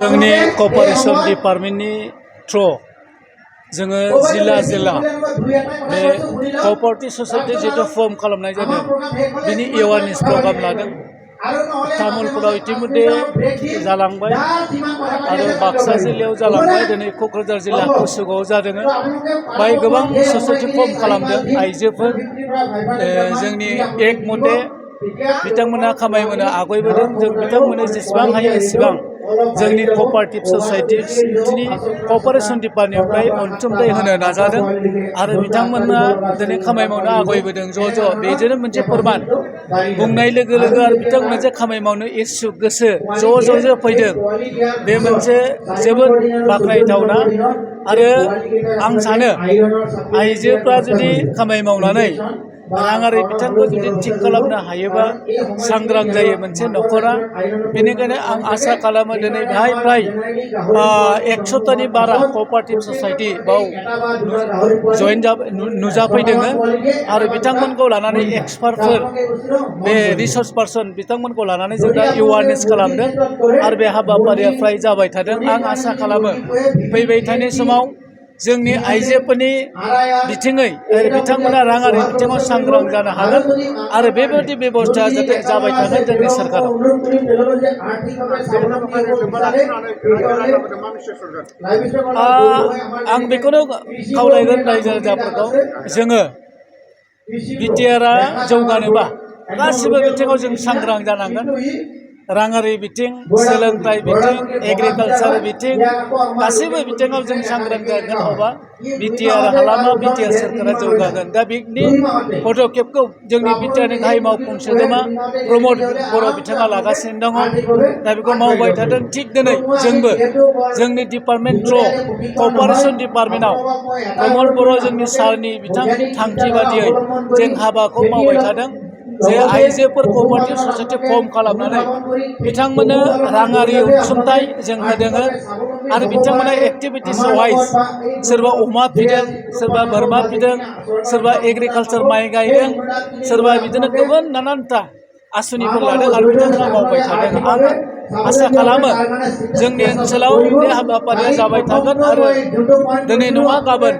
जोंनि कपारेसन डिपार्टमेन्टनि थ्र जोङो जिल्ला बे कपारेटिभ ससाइटि जितु फर्म खालामनाय जादों बिनि एवारनेस प्रग्राम लादों। तामुलपुराव इतिमध्ये जालांबाय आरो बाक्सा जिल्लायाव जालांबाय, दिनै क'क्राझार जिल्ला कसुगावआव जादों। बाय गोबां ससाइटि फर्म खालामदों आइजोफोर। जोंनि एक मथे बिथांमोना खामायबोनो आवगायबोदों। जों बिथांमोननो जेसेबां हायो एसेबां जोंनि कपारेटिभ ससाइटिनि कपारेसन डिपार्टमेन्टनिफ्राय अनसुंथाइ होनो नाजादों आरो बिथांमोना दिनै खामानि मावनो आवगायबोदों ज' बेजोंनो मोनसे फोरमान बुंनाय लोगो लोगो आरो बिथांमोना जे खामानि मावनो इस्सुक गोसो ज' फैदों, बे मोनसे जोबोद बाख्नायथावना। आरो आं सानो आइजोफ्रा जुदि खामानि मावनानै राङारि बिथांखौ जुदि थिग खालामनो हायोबा सांग्रां जायो मोनसे न'खरा। बेनिखायनो आं आसा खालामो दिनै बेहाय फ्राय 100तानि बारा कपारेटिभ ससाइटि बाव जयेन नुजाफैदों आरो बिथांमोनखौ लानानै एक्सपार्टफोर, बे रिसर्स पार्सन बिथांमोनखौ लानानै जों दा एवारनेस खालामदों आरो बे हाबाफारिया फ्राय जाबाय थादों। आं आसा खालामो फैबाय थानाय समाव जोंनि आइजोफोरनि बिथिङै बिथांमोना राङारि बिथिङाव सांग्रां जानो हागोन आरो बेबायदि बेबस्थाया जाथे जाबाय थागोन जोंनि सोरखाराव। आं बेखौनो खावलायगोन रायजो राजाफोरखौ, जोङो बिटिआरआ जौगानोबा गासिबो बिथिङाव जों सांग्रां जानांगोन। राङारि बिथिं, सोलोंथाइ बिथिं, एग्रिकालचार बिथिं, गासैबो बिथिङाव जों सांग्रां जागोन, अब्ला बिटिआर हालामा बिटिआर सोरखारा जौगागोन। दा बिनि पदक्षेपखौ जोंनि बिटिआरनि गाहाय मावफुं सोद्रोमा प्रमद बर' बिथाङा लागासिनो दङ। दा बेखौ मावबाय थादों। थिग दिनै जोंबो जोंनि डिपार्टमेन्ट थ्र कपारेसन डिपार्टमेन्टआव प्रमद बर' जोंनि सारनि बिथांनि थांखि बादियै जों हाबाखौ मावबाय थादों जे आइजोफोर कपारेटिभ ससाइटि फर्म खालामनानै बिथांमोननो राङारि अनसुंथाइ जों होदों आरो बिथांमोना एक्टिभिटिस वाइज सोरबा अमा फिदों, सोरबा बोरमा फिदों, सोरबा एग्रिकालचार माइ गायदों, सोरबा बिदिनो गोबां नानानथा आसनिफोर लादों आरो बिथांमोना मावबाय थादों। आं आसा खालामो जोंनि ओनसोलाव बे हाबाफारिया जाबाय थागोन आरो दिनै नङा गाबोन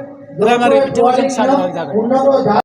राङारि बिथिङाव जों सांग्रां जागोन।